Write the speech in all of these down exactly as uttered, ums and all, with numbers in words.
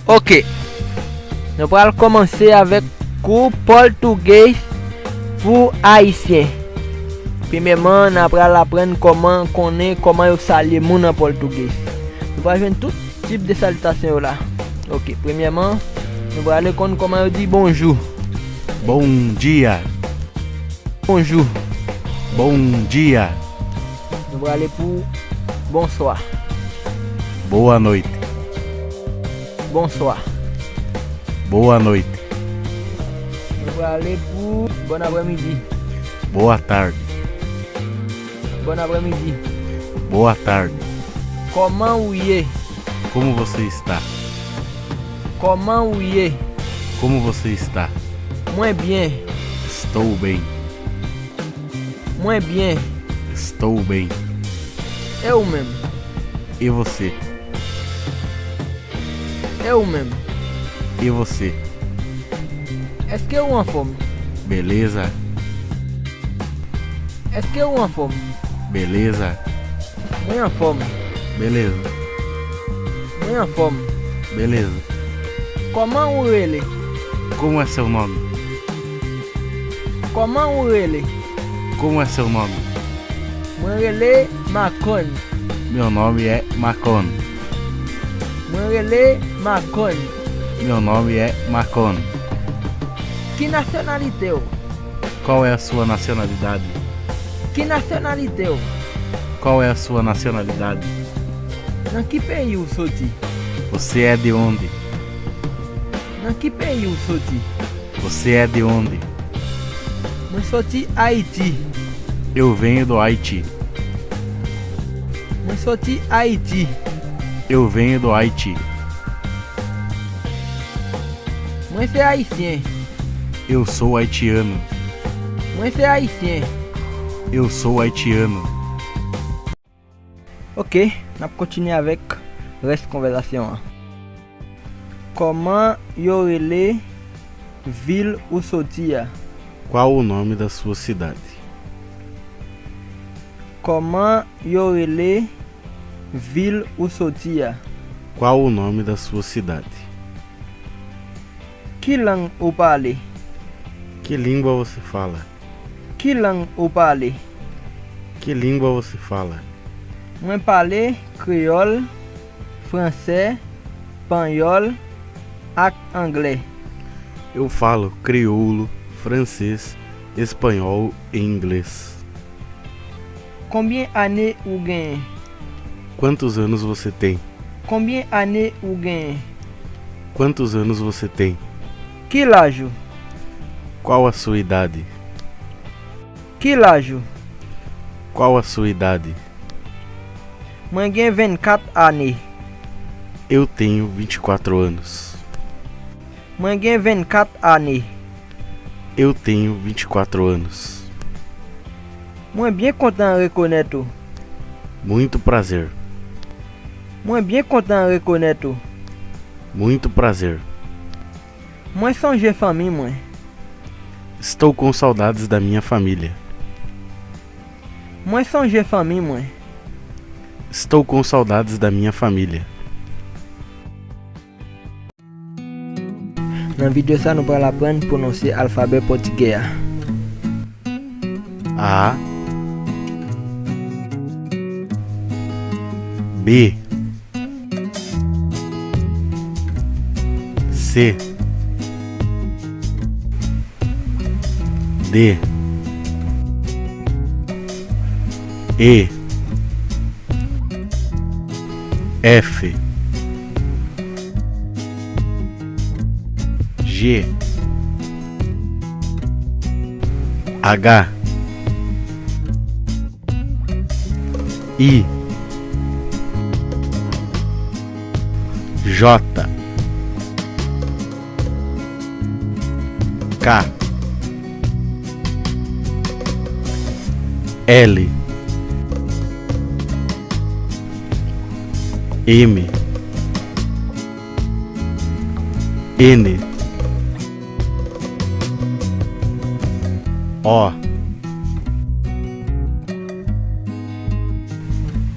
Ok. Nou pral kòmanse avèk kou pòtugèz pou ayisyen. Premyèman, n a pral aprann kòman konnen kòman yo salye moun an pòtugèz. Nou pral jwenn tout tip de salitasyon yo la. Ok, premyèman, nou prale konn kòman yo di bonjou. Bom dia. Bonjou. Bom dia. Nou prale pou bonswa. Boa noite. Bonswa. Boa noite. Nou prale pou bòn aprèmidi. Boa tarde. Bòn aprèmidi. Boa tarde. Kòman ou ye? Como você está? Kòman ou ye? Como você está? Mwen byen. Estou bem. Mwen byen. Estou bem. E ou menm? E você? E ou menm? E você? Èske ou anfòm? Beleza. Èske ou anfòm? Beleza. Mwen anfòm. Beleza. Mwen anfòm. Beleza. Kòman ou rele? Como é seu nome? Kòman ou rele? Como é seu nome? Mwen rele Macon. Meu nome é Macon. Mwen rele Macon. Meu nome é Macon. Ki nasyonalite w? Qual é a sua nacionalidade? Ki nasyonalite w? Qual é a sua nacionalidade? Nan ki peyi w soti? Você é de onde? Nan ki peyi w soti? Você é de onde? Mwen soti Ayiti. Eu venho do Haiti. Mwen soti Ayiti. Eu venho do Haiti. Mwen se ayisyen. Eu sou haitiano. Mwen se ayisyen. Eu sou haitiano. Ok, n ap kontinye avèk rès konvèsasyon an. Kòman yo rele vil ou soti a? Qual o nome da sua cidade? Kòman yo rele vil ou soti a? Qual o nome da sua cidade? Ki lang ou pale? Que língua você fala? Ki lang ou pale? Que língua você fala? Mwen pale kreyòl, fransè, panyòl ak anglè. Eu falo crioulo, francês, espanhol e inglês. Konbyen ane ou genyen? Quantos anos você tem? Konbyen ane ou genyen? Quantos anos você tem? Ki laj ou? Qual a sua idade? Ki laj ou? Qual a sua idade? Mwen gen vennkat ane. Eu tenho vinte e quatro anos. Mwen gen vennkat ane. Eu tenho vinte e quatro anos. Mwen byen kontan rekonèt ou. Muito prazer. Mwen byen kontan rekonèt ou. Muito prazer. Mwen sonje fanmi mwen. Estou com saudades da minha família. Mwen sonje fanmi mwen. Estou com saudades da minha família. Nan videyo sa, nou pral aprann pwononse alfabè pòtigè a. A, B, C, D, E, F, G, H, I, J, K, L, M, N, O,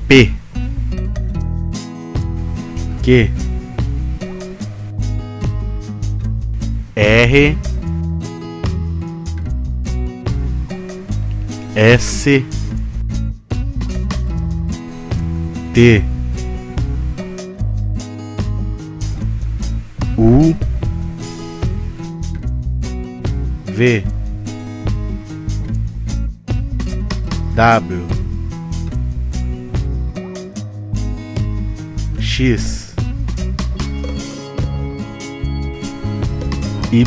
P, Q, R, S, T, U, V, W, X, Y,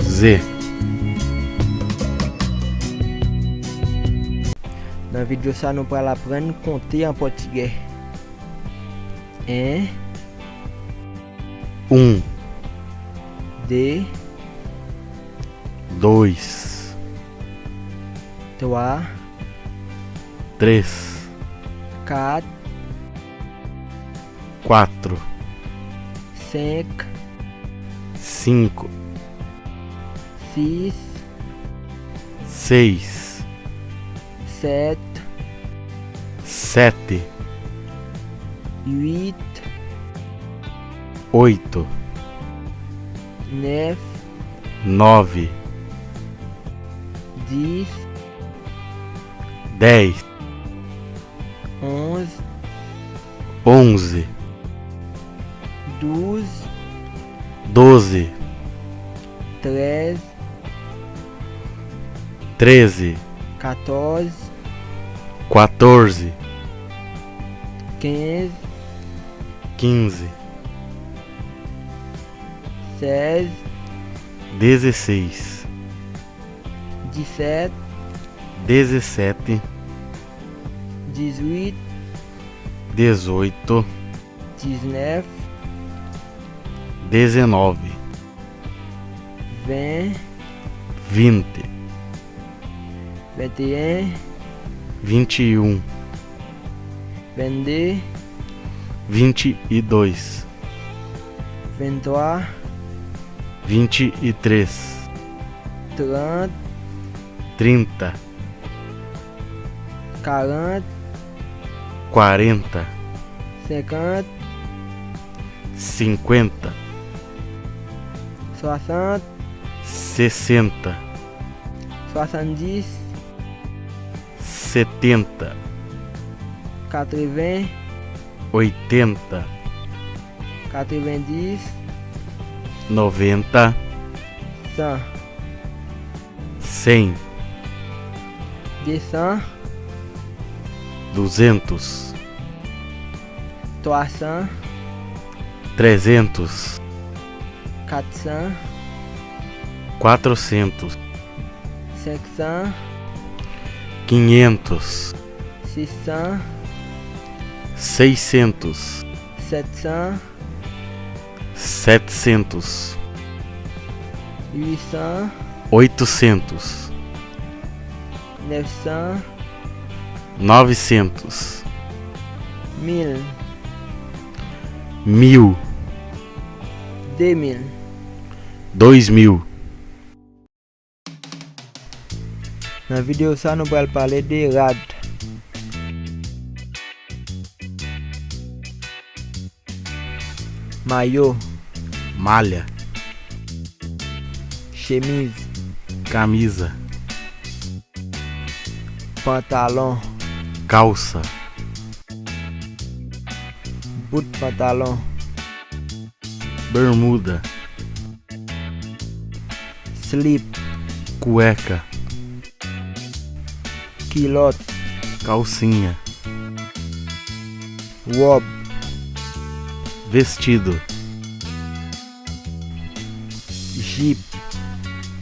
Z. Nan videyo sa, nou pral aprann konte an pòtigè. En. Um. De. Dois. Twa. Três. Kat. Quatro. Senk. Cinco. Sis. Seis. Sèt. Sete. Uit. Oito. Nèf. Nove. Dis. Dez. Onz. Onze. Douz. Doze. Trèz. Treze. Katòz. Quatorze. Kenz. Quinze. Sèz. Dezesseis. Disèt. Dezessete. Dizuit. Dezoito. Diznèf. Dezenove. Ven. Vinte. Venteyen. Vinte e um. Vennde. Vinte e dois. Venntwa. Vinte e três. Trant. Trinta. Karant. Quarenta. Senkant. Cinquenta. Swasant. Sessenta. Swasanndis. Setenta. Katreven. Oitenta. Katrevendis. Noventa. San. Cem. Desan. Duzentos. Twasan. Trezentos. Katsan. Quatrocentos. Senksan. Quinhentos. Sisan. Seiscentos. Setsan. Setecentos. Uitsan. Oitocentos. Nèfsan. Novecentos. Mil. Mil. Demil. Dois mil. Nan videyo sa, nou pral pale de rad. Mayo. Malha. Chemiz. Camisa. Pantalon. Calça. Bout pantalon. Bermuda. Slip. Cueca. Kilòt. Calcinha. Wòb. Vestido. Jip.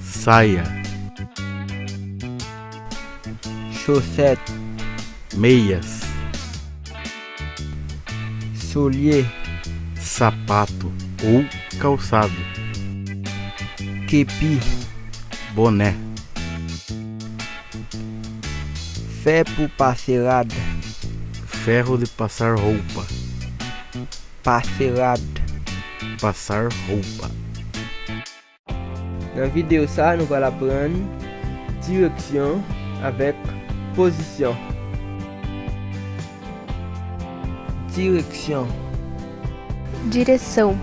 Saia. Chosèt. Meias. Soulye. Sapato ou calçado. Kepi. Boné. Fè pou pase rad. Ferro de passar roupa. Pase rad. Passar roupa. Nan videyo sa, nou pral aprann direksyon avèk pozisyon. Direksyon. Direção.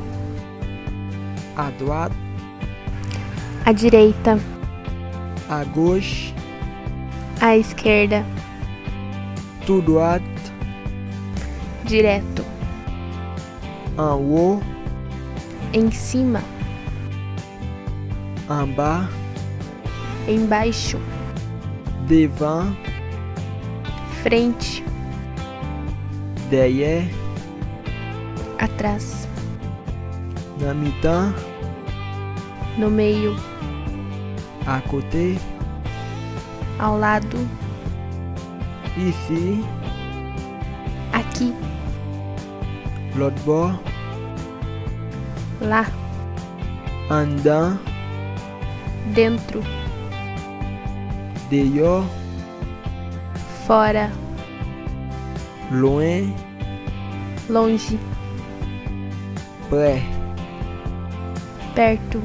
À droite. À direita. À gauche. À esquerda. Tout droit. Direto. En haut. Em cima. En bas. Embaixo. Devant. Frente. Derrière. Atrás. Nan mitan. No meio. À côté. Ao lado. Ici. Aqui. Lòt bò. Lá. Anndan. Dentro. Deyò. Fora. Lwen. Longe. Prè. Perto.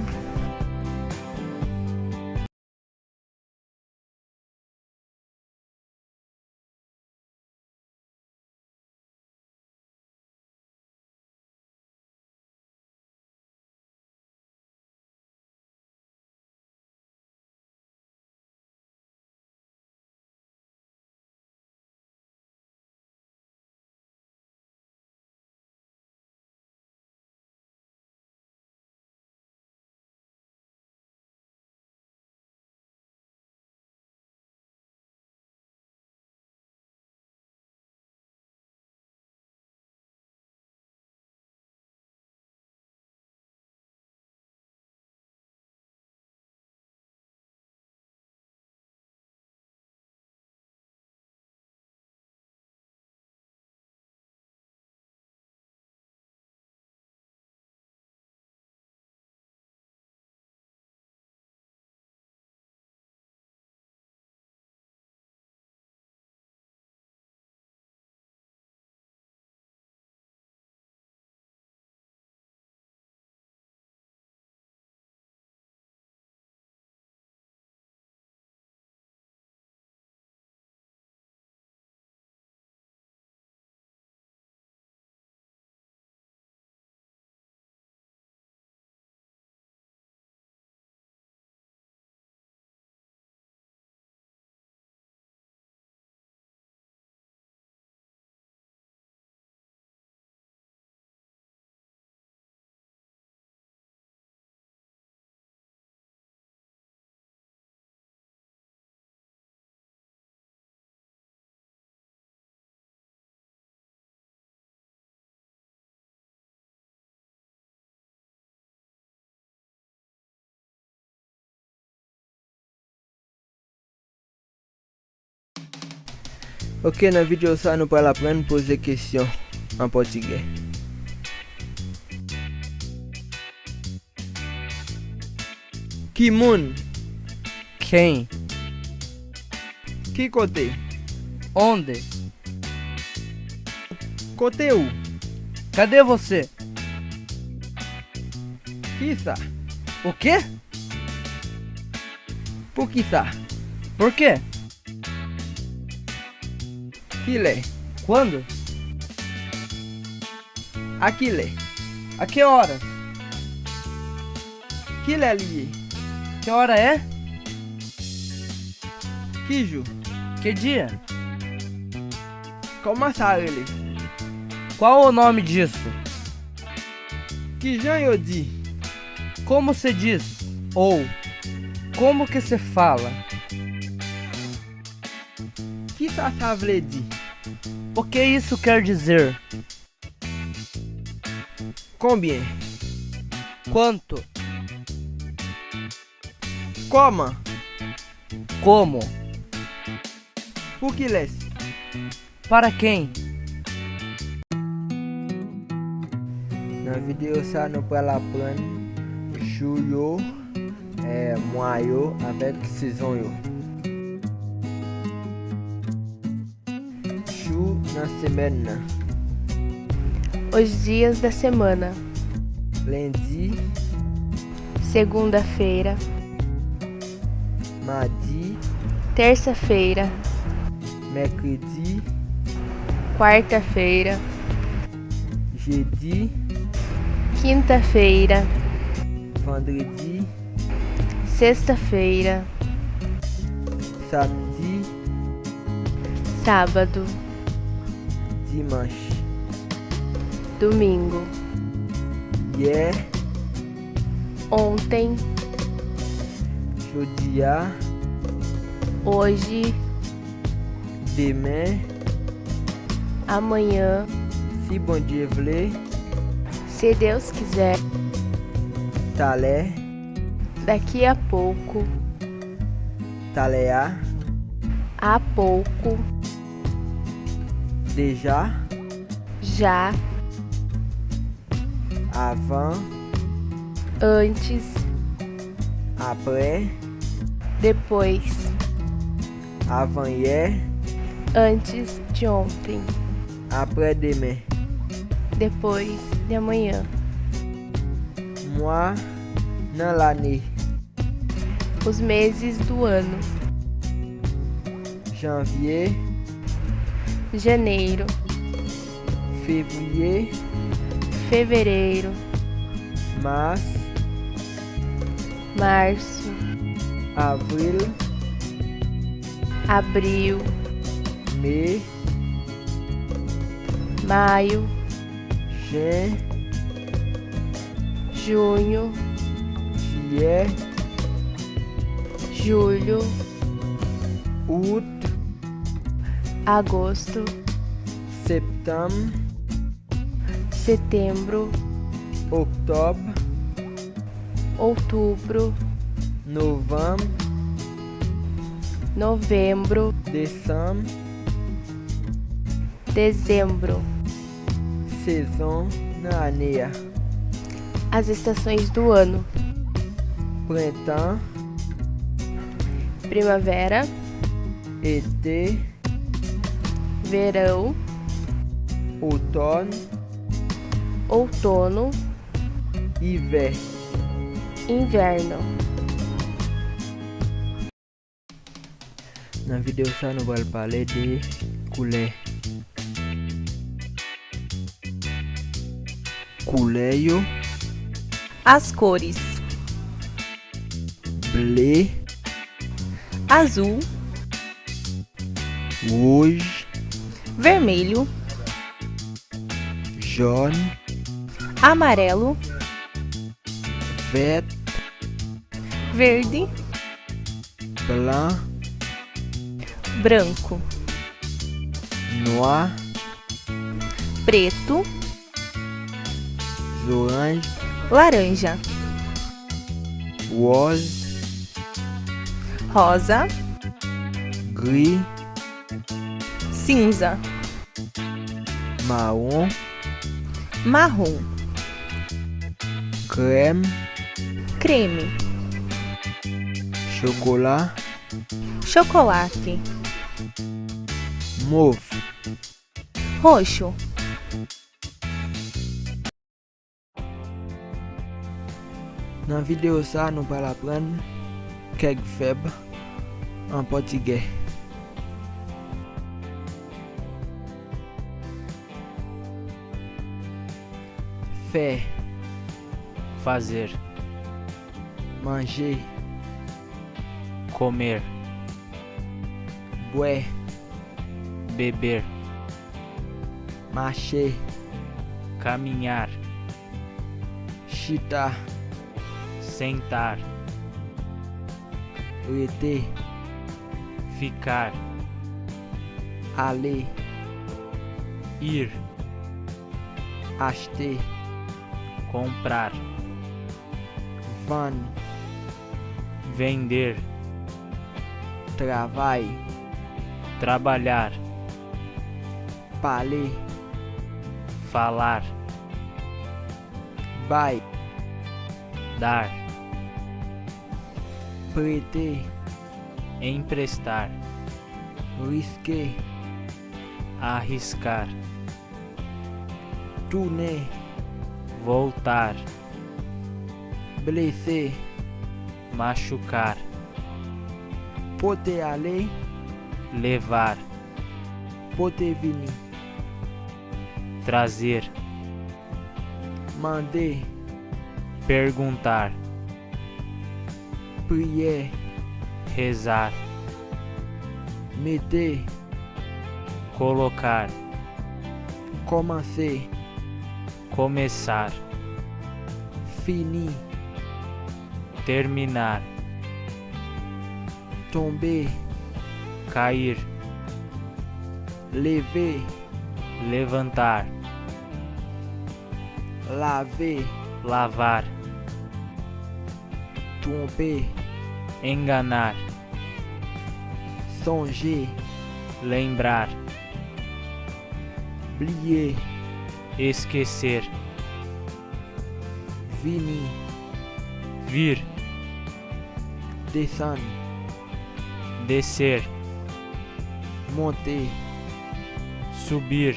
Ok, nan videyo sa, nou pral aprann poze kesyon an pòtigè. Ki moun? Quem? Ki kote? Onde? Kote ou? Cadê você? Kisa? O quê? Poukisa? Por quê? Kilè? Quando? A kilè? A que horas? Kilè li ye? Que hora é? Ki jou? Que dia? Kòman sa rele? Qual o nome disso? Kijan yo di? Como se diz? Ou como que se fala? Kisa sa vle di? O que isso quer dizer? Konbyen? Quanto? Kòman? Como? Pou kilès? Para quem? Nan videyo sa, nou pral aprann jou yo, eh, mwa yo, avèk sezon yo. Jou nan semèn nan. Os dias da semana. Lendi. Segunda-feira. Madi. Terça-feira. Mèkredi. Quarta-feira. Jedi. Quinta-feira. Vandredi. Sexta-feira. Samdi. Sábado. Dimanche. Domingo. Yè. Ontem. Jodi a. Hoje. Demen. Amanhã. Si Bondye vle. Se Deus quiser. Talè. Daqui a pouco. Talè a. Há pouco. Deja. Já. Avan. Antes. Aprè. Depois. Avanyè. Antes de ontem. Aprè demen. Depois de amanhã. Mwa nan lane. Os meses do ano. Janvye. Janeiro. Fevriye. Fevereiro. Mas. Março. Avril. Abril. Me. Maio. Jen. Junho. Jiyè. Julho. Out. Agosto. Septanm. Setembro. Oktòb. Outubro. Novanm. Novembro. Desanm. Dezembro. Sezon nan ane a. As estações do ano. Prentan. Primavera. Ete. Verão. Otòn. Outono. Ivè. Inverno. Nan videyo sa nou pral pale de koulè. Koulè yo. As cores. Ble. Azul. Wouj. Vermelho. Jòn. Amarelo. Vèt. Verde. Blan. Branco. Nwa. Preto. Zoranj. Laranja. Wòz. Rosa. Gri. Cinza. Mawon. Marrom. Krèm. Creme. Chokola. Chocolate. Mov. Roxo. Nan videyo sa nou pral aprann kèk vèb an pòtigè. Fè. Fazer. Manje. Comer. Bwè. Beber. Mache. Caminhar. Chita. Sentar. Rete. Ficar. Ale. Ir. Achte. Comprar. Vann. Vender. Travay. Trabalhar. Pale. Falar. Bay. Dar. Prete. Emprestar. Riske. Arriscar. Tounen. Voltar. Blese. Machucar. Pote ale. Levar. Pote vini. Trazer. Mande. Perguntar. Priye. Rezar. Mete. Colocar. Kòmanse. Começar. Fini. Terminar. Tonbe. Cair. Leve. Levantar. Lave. Lavar. Twonpe. Enganar. Sonje. Lembrar. Bliye. Esquecer. Vini. Vir. Desann. Descer. Monte. Subir.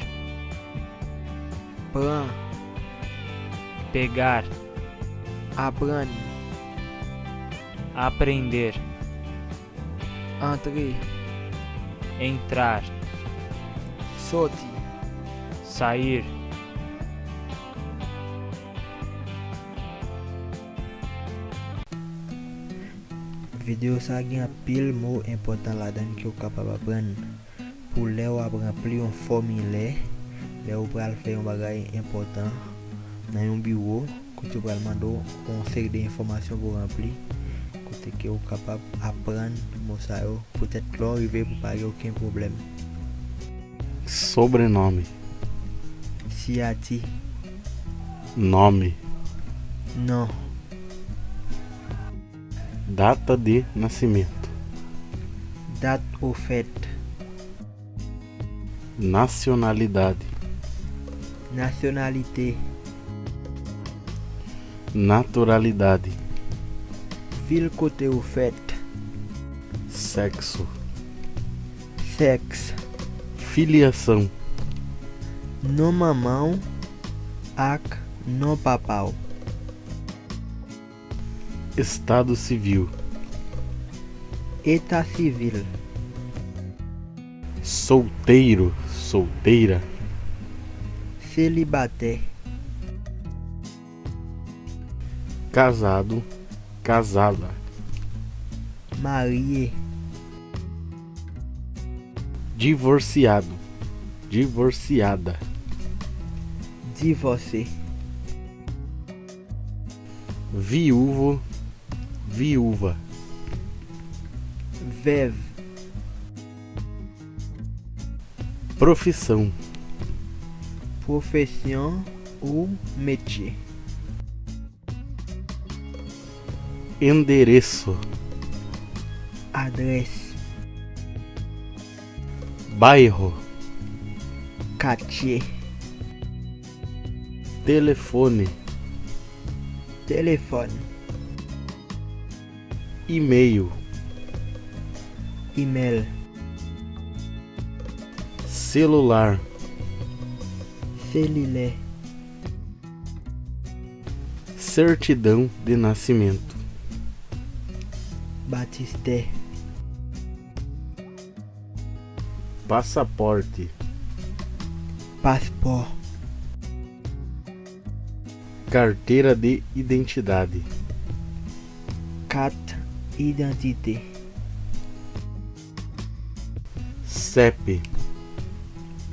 Pran. Pegar. Aprann. Aprender. Antre. Entrar. Soti. Sair. Videyo sa a gen anpil mo enpòtan ladan l ke w kapab aprann pou lè w ap ranpli yon fòmilè, lè w pral fè yon bagay enpòtan nan yon biwo, kote yo pral mande w yon seri de enfòmasyon pou w ranpli, kote ke w kapab aprann mo sa yo, poutèt lè w rive pou pa gen okenn pwoblèm. Sobrenome. Siyati. Nome. Non. Data de nascimento. Dat ou fèt. Nacionalidade. Nasyonalite. Naturalidade. Vil kote ou fèt. Sexo. Sèks. Filiação. Non manman w ak non papa w. Estado civil. Eta sivil. Solteiro, solteira. Selibatè. Casado, casada. Marye. Divorciado, divorciada. Divòse. Viúvo, viúva. Vèv. Profissão. Pwofesyon ou metye. Endereço. Adrès. Bairro. Katye. Telefone. Telefòn. E-mail. Imèl. Celular. Selilè. Certidão de nascimento. Batistè. Passaporte. Paspò. Carteira de identidade. Kat idantite. CEP.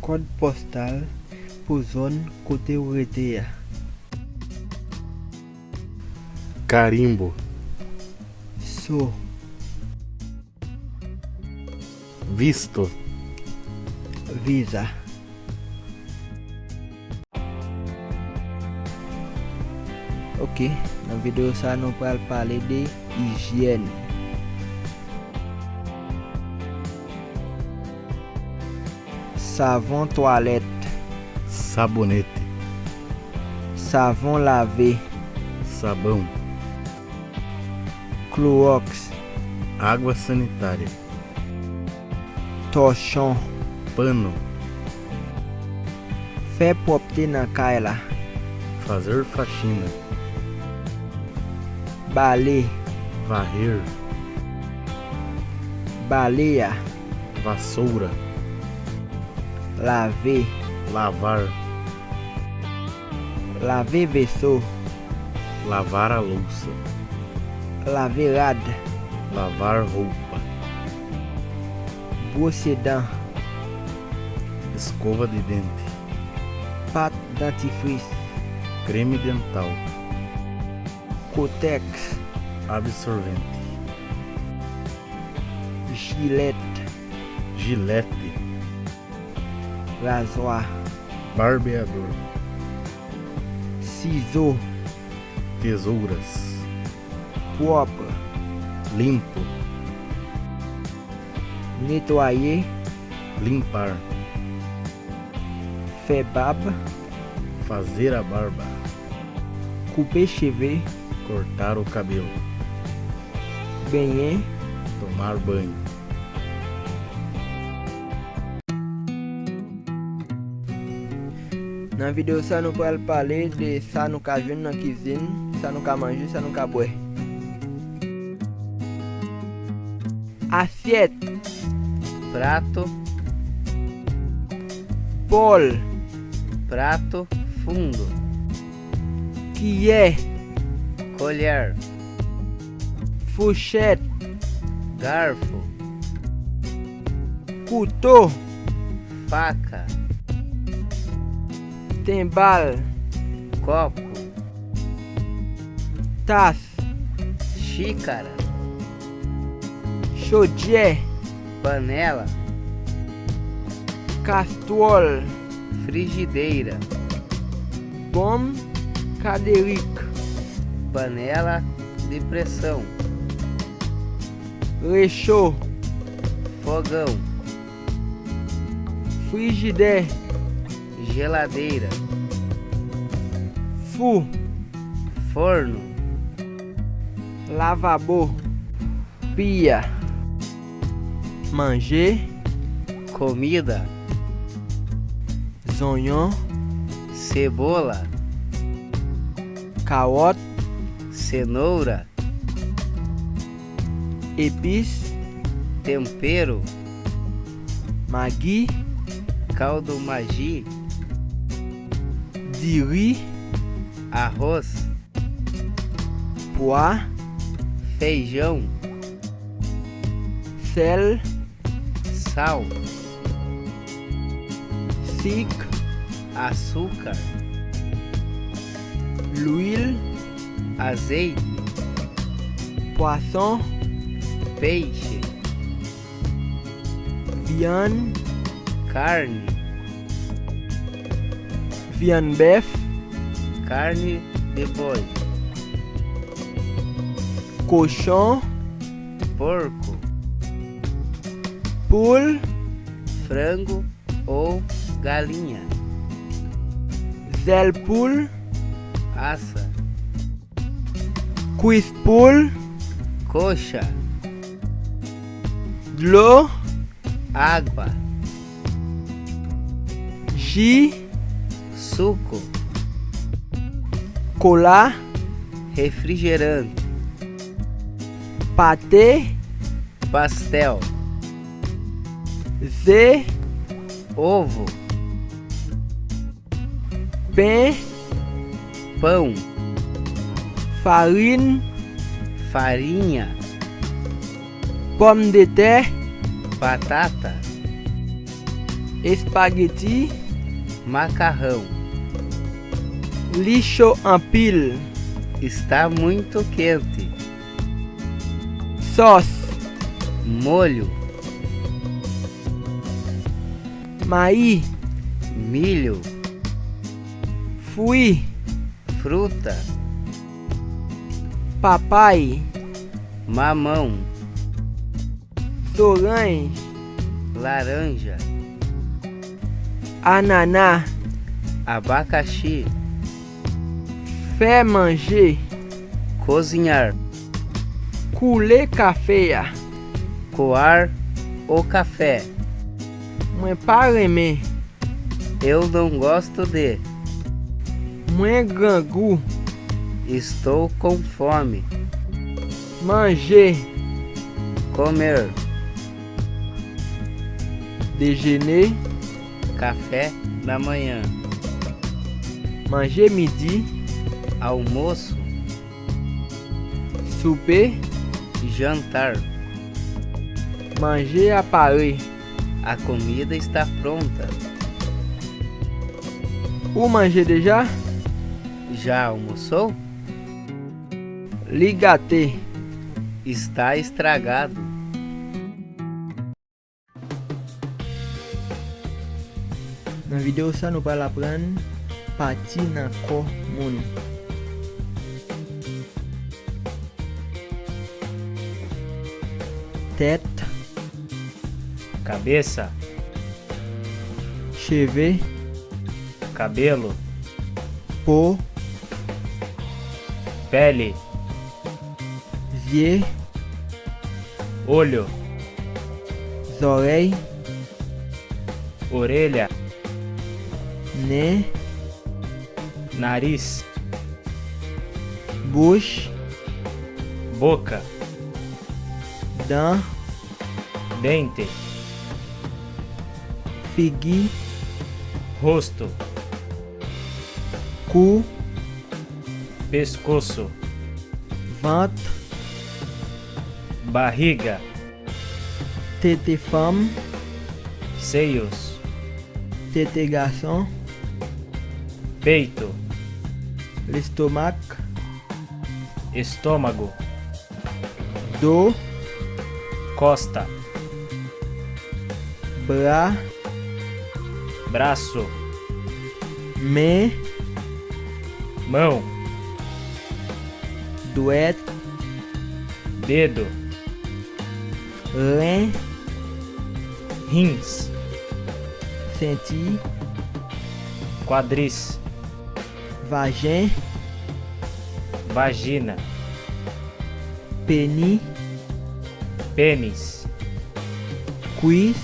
Kòd pòstal pou zòn kote w rete a. Carimbo. So. Visto. Viza. Ok, nan videyo sa a, nou pral pale de ijyèn. Savon twalèt. Sabonete. Savon lave. Sabão. Klowòks. Água sanitária. Tòchon. Pano. Fè pwòpte nan kay la. Fazer faxina. Bale. Varrer. Baleya. Vassoura. Lave. Lavar. Lave veso. Lavar a louça. Lave rad. Lavar roupa. Bwose dan. Escova de dente. Pat dantifris. Creme dental. Kotèks. Absorvente. Jilèt. Gilete. Razwa. Barbeador. Sizo. Tesouras. Pwòp. Limpo. Netwaye. Limpar. Fè bab. Fazer a barba. Koupe cheve. Cortar o cabelo. Benyen. Tomar banho. Nan videyo sa, nou pral pale de sa nou ka jwenn nan kizin, sa nou ka manje, sa nou ka bwè. Asyèt. Prato. Bòl. Prato fundo. Kiyè. Colher. Fouchèt. Garfo. Kouto. Faca. Tenbal. Copo. Tas. Xícara. Chodyè. Panela. Kastwòl. Frigideira. Bonm kaderik. Panela de pressão. Recho. Fogão. Frijidè. Geladeira. Fou. Forno. Lavabo. Pia. Manje. Comida. Zonyon. Cebola. Kawòt. Cenoura. Epis. Tempero. Magi. Caldo Maggi. Diri. Arroz. Pwa. Feijão. Sèl. Sal. Sik. Açúcar. Lwil. Azeite. Pwason. Peixe. Vyann. Carne. Vyann bèf. Carne de boi. Kochon. Porco. Poul. Frango ou galinha. Zèl poul. Asa. Kwis poul. Coxa. Dlo. Água. Ji. Suco. Kola. Refrigerante. Pate. Pastel. Ze. Ovo. Pen. Pão. Farin. Farinha. Pòmdetè. Batata. Espageti. Macarrão. Li cho anpil. Está muito quente. Sòs. Molho. Mayi. Milho. Fwi. Fruta. Papay. Mamão. Zoranj. Laranja. Anana. Abacaxi. Fè manje. Cozinhar. Koule kafe a. Coar o café. Mwen pa renmen. Eu não gosto de. Mwen grangou. Estou com fome. Manje. Comer. Dejene. Café da manhã. Manje midi. Almoço. Soupe. Jantar. Manje a pare. A comida está pronta. Ou manje deja? Já almoçou? Li gate. Está estragado. Nan videyo sa, nou pral aprann pati nan kò moun. Tèt. Cabeça. Cheve. Cabelo. Po. Pele. Zye. Olho. Zòrèy. Orelha. Nen. Nariz. Bouch. Boca. Dan. Dente. Figi. Rosto. Kou. Pescoço. Vant. Barriga. Tete fanm. Seios. Tete gason. Peito. Lestomak. Estômago. Do. Costa. Bra. Braço. Men. Mão. Dwèt. Dedo. Ren. Rins. Senti. Quadris. Vajen. Vagina. Peni. Pênis. Kwis.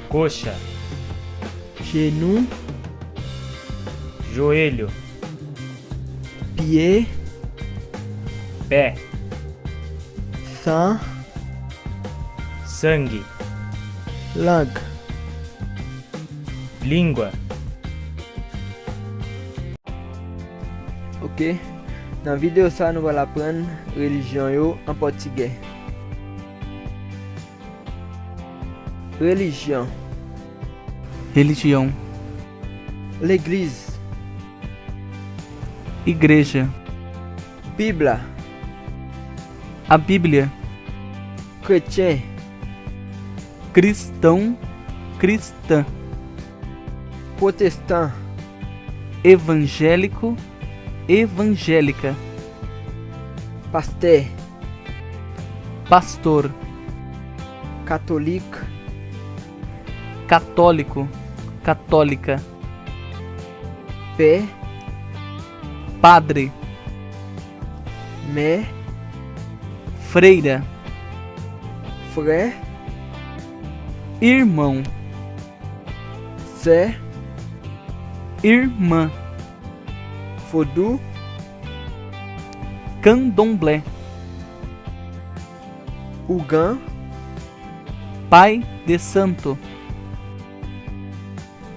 Coxa. Jenou. Joelho. Pye. Pé. San. Sangue. Lang. Língua. Ok. Nan videyo sa, nou pral aprann relijyon yo an pòtigè. Relijyon. Religião. Legliz. Igreja. Bib la. A Bíblia. Kretyen. Cristão, cristã. Pwotestan. Evangélico, evangélica. Pastè. Pastor. Katolik. Católico, católica. Pè. Padre. Mè. Freira. Frè. Irmão. Sè. Irmã. Vodou. Candomblé. Ougan. Pai de Santo.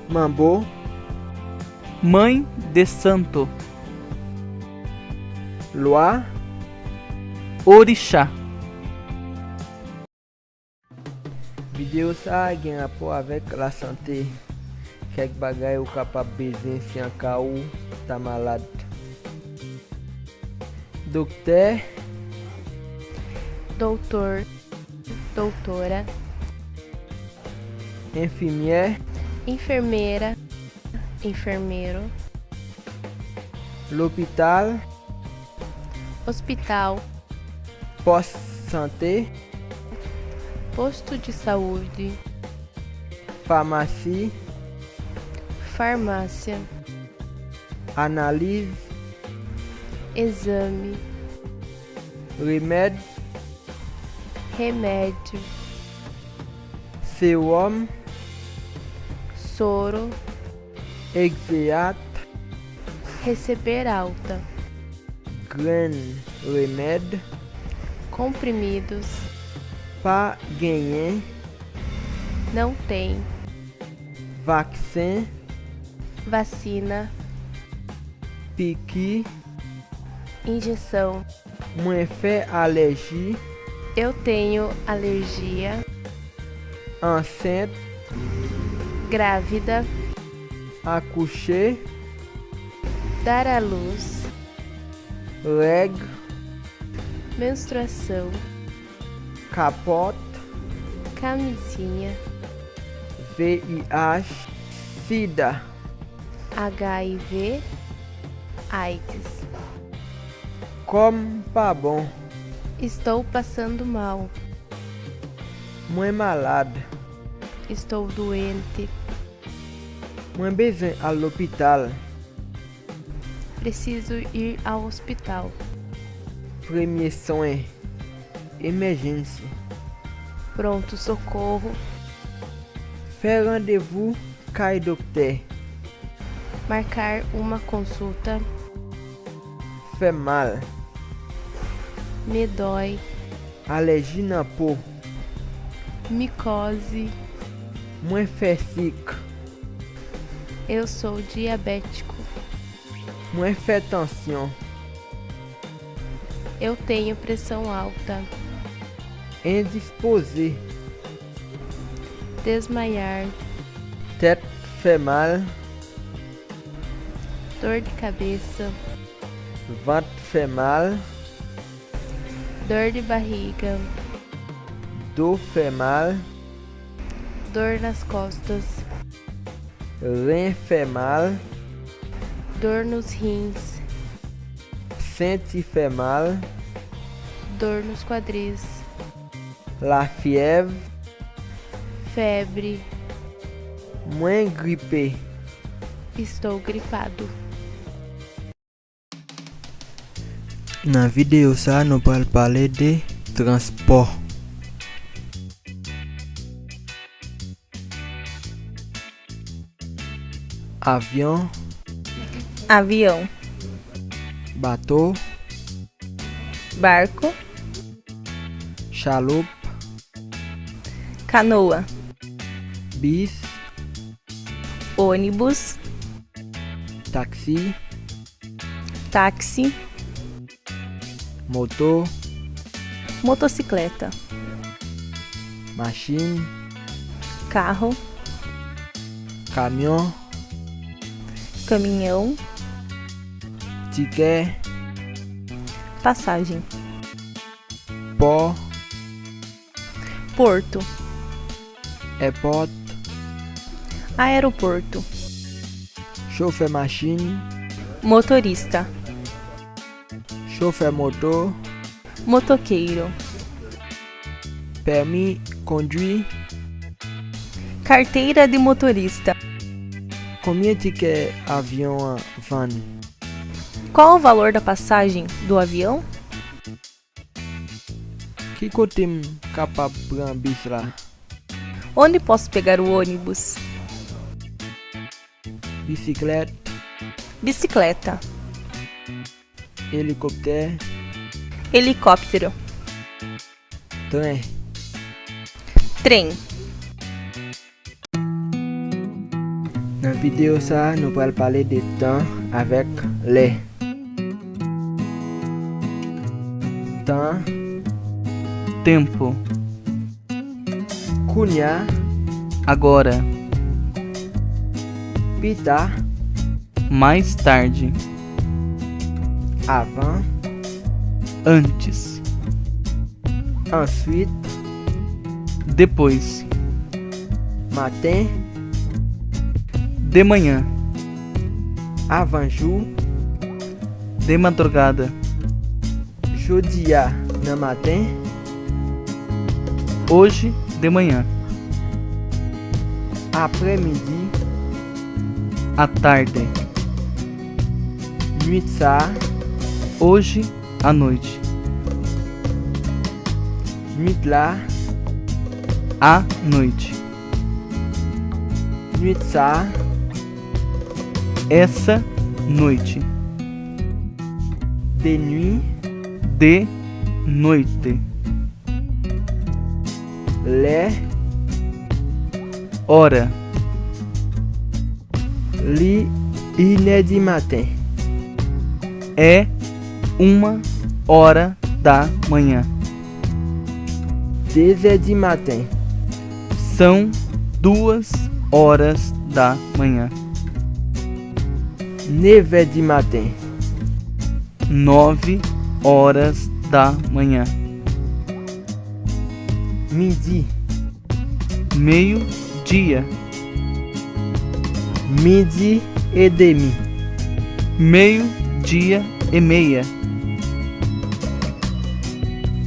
Manbo. Mãe de Santo. Lwa. Orixá. Videyo sa a gen rapò avèk lasante. Kèk bagay ou kapab bezwen si an ka ou ta malad. Doktè. Doutor, doutora. Enfimyè. Enfermeira, enfermeiro. Lopital. Hospital. Pòs sante. Posto de saúde. Famasi. Farmácia. Analiz. Exame. Remèd. Remédio. Sewòm. Soro. Egzeyat. Receber alta. Grenn remèd. Comprimidos. Pa genyen. Não tem. Vaksen. Vacina. Piki. Injeção. Mwen fè alèji. Eu tenho alergia. Ansent. Grávida. Akouche. Dar à luz. Règ. Menstruação. Kapòt. Camisinha. V I H. Sida. H I V. AIDS. Kò m pa bon. Estou passando mal. Mwen malad. Estou doente. Mwen bezwen al lopital. Preciso ir ao hospital. Premye swen. Emèjènsi. Pronto socorro. Fè randevou kay doktè. Marcar uma consulta. Fè mal. Me dói. Alèji nan po. Micose. Mwen fè sik. Eu sou diabético. Mwen fè tansyon. Eu tenho pressão alta. Endispoze. Desmaiar. Tèt fè mal. Dor de cabeça. Vant fè mal. Dor de barriga. Do fè mal. Dor nas costas. Ren fè mal. Dor nos rins. Senti fè mal. Dor nos quadris. Lafyèv. Febre. Mwen gripe. Estou gripado. Nan videyo sa a, nou pral pale de transpò. Avyon. Avião. Bato. Barco. Chaloup. Canoa. Bis. Ônibus. Taksi. Táxi. Moto. Motocicleta. Machin. Carro. Kamyon. Caminhão. Tikè. Passagem. Pò. Porto. Èpòt. Aeroporto. Chofè machin. Motorista. Chofè moto. Motoqueiro. Pèmi kondwi. Carteira de motorista. Konbyen tikè avyon an vann? Qual o valor da passagem do avião? Ki kote m kapab pran bis la? Onde posso pegar o ônibus? Bisiklèt. Bicicleta. Elikoptè. Helicóptero. Tren. Trem. Nan videyo sa a, nou pral pale de tan avèk lè. Tan. Tempo. Kounye a. Agora. Pita. Mais tarde. Avan. Antes. Answit. Depois. Maten. De manhã. Avan jou. De madrugada. Jodi a nan maten. Hoje de manhã. Aprèmidi. À tarde. Nwit sa a. Hoje à noite. Nwit la. À noite. Nwit sa a. Essa noite. De nuit. De noite. Lè. Hora. Li inè di maten. É uma hora da manhã. Dezè di maten. São duas horas da manhã. Nevè di maten. Nove horas da manhã. Midi. Meio-dia. Midi e demi. Meio-dia e meia.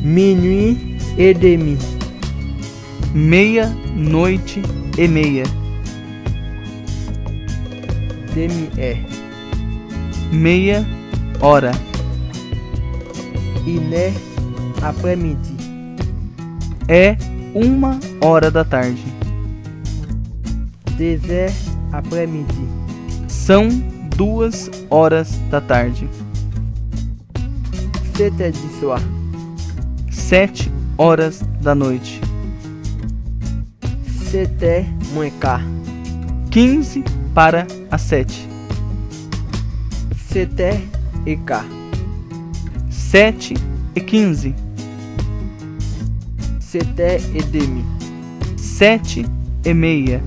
Minuit e demi. Meia-noite e meia. Demi-heure. Meia hora. Inè aprèmidi. É uma hora da tarde. Dezè aprèmidi. São duas horas da tarde. Setè di swa. Sete horas da noite. Setè mwen ka. Quinze para as sete. Setè e ka. Sete e quinze. Setè e demi. Sete e meia.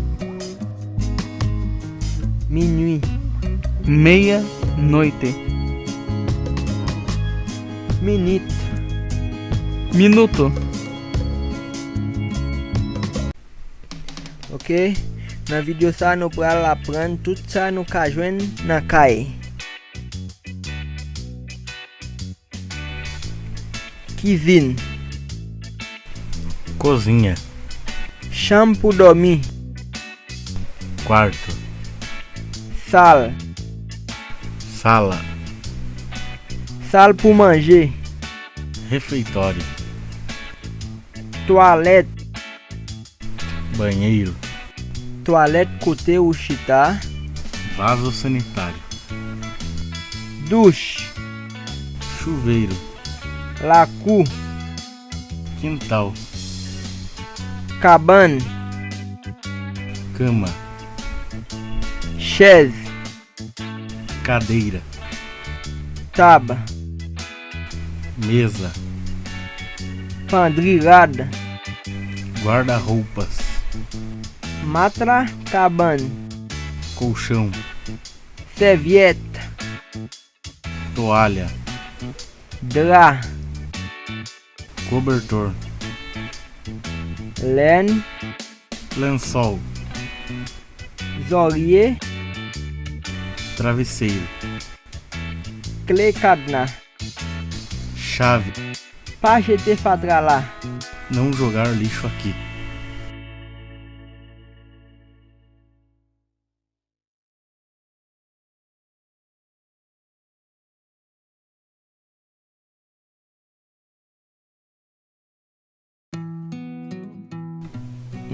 Minui. Meia-noite. Minit. Minuto. Ok, nan videyo sa nou pral aprann tout sa nou ka jwenn nan kay. Kizin. Cozinha. Chanm pou dòmi. Quarto. Sal. Sala. Sal pou manje. Refeitório. Twalèt. Banheiro. Twalèt kote ou chita. Vaso sanitário. Douche. Chuveiro. Lakou. Quintal. Kabann. Cama. Chèz. Cadeira. Tab. Mesa. Pandri rad. Guarda-roupas. Matra kabann. Colchão. Sèvyèt. Toalha. Dra. Cobertor. Lèn. Lençol. Zòrye. Travesseiro. Kle kadna. Chave. Pa jete fatra la. Não jogar lixo aqui.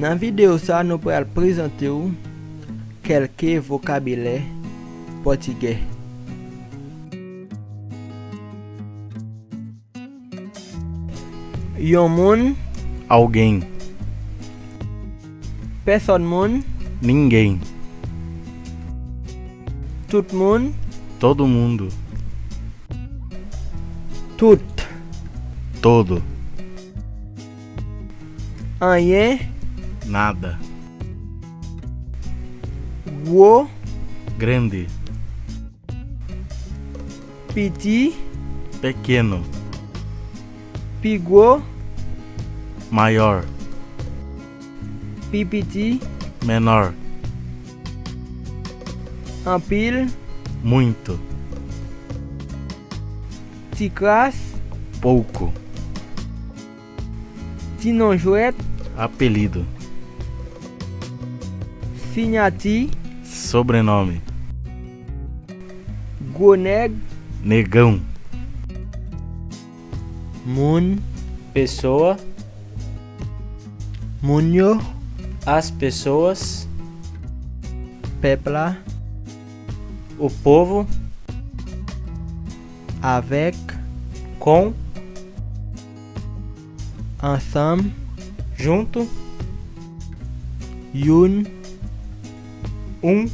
Nan videyo sa, nou pral prezante w kèlke vokabilè pòtigè. Yon moun. Alguém. Pèsòn moun. Ninguém. Tout moun. Todo mundo. Tout. Todo. Anyen. Nada. Gwo. Grande. Piti. Pequeno. Pi gwo. Maior. Pi piti. Menor. Anpil. Muito. Ti kras. Pouco. Ti non jwèt. Apelido. Sinyati. Sobrenome. Gwo nèg. Negão. Moun. Pessoa. Moun yo. As pessoas. Pèp la. O povo. Avèk. Com. Ansanm. Junto. Youn. Um.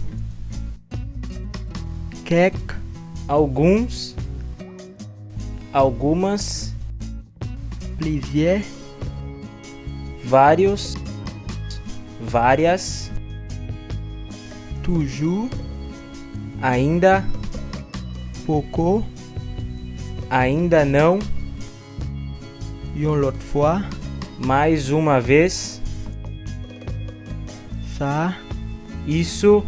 Kèk. Alguns. Algumas. Plizyè. Vários. Várias. Toujou. Ainda. Poko. Ainda não. Yon lòt fwa. Mais uma vez. Sa. Isso.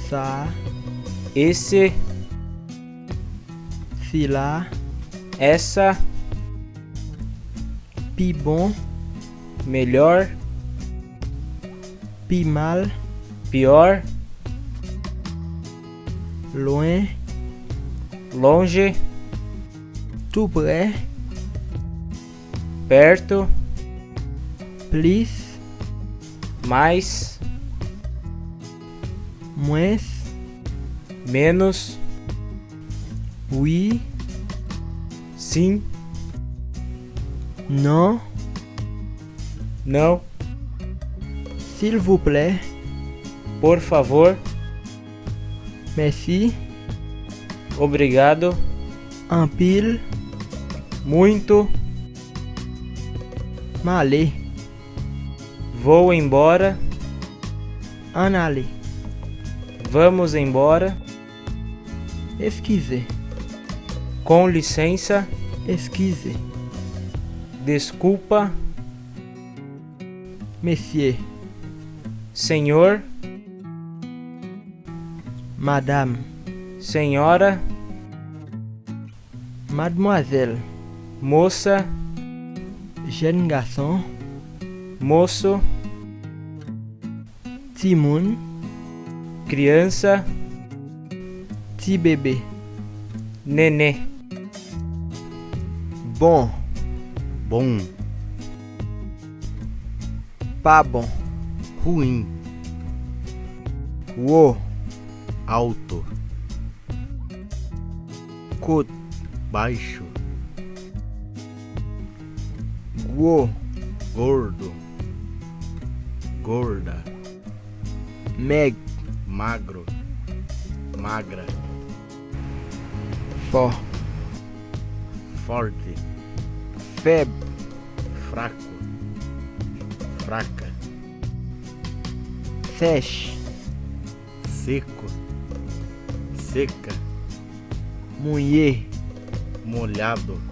Sa. Esse. Sila. Essa. Pi bon. Melhor. Pi mal. Pior. Lwen. Longe. Tou prè. Perto. Plis. Mais. Mwens. Menos. Wi. Sim. Non. Não. Silvouplè. Por favor. Mèsi. Obrigado. Anpil. Muito. M ale. Vou embora. Ann ale. Vamos embora. Eskize. Com licença. Eskize. Desculpa. Mesye. Senhor. Madam. Senhora. Madmwazèl. Moça. Jèn gason. Moço. Timoun. Criança. Ti bebe. Nenê. Bon. Bom. Pa bon. Ruim. Wo. Alto. Kout. Baixo. Gwo. Gordo. Gorda. Mèg. Magro. Magra. Fò. Forte. Fèb. Fraco. Fraca. Sèch. Seco. Seca. Mouye. Molhado.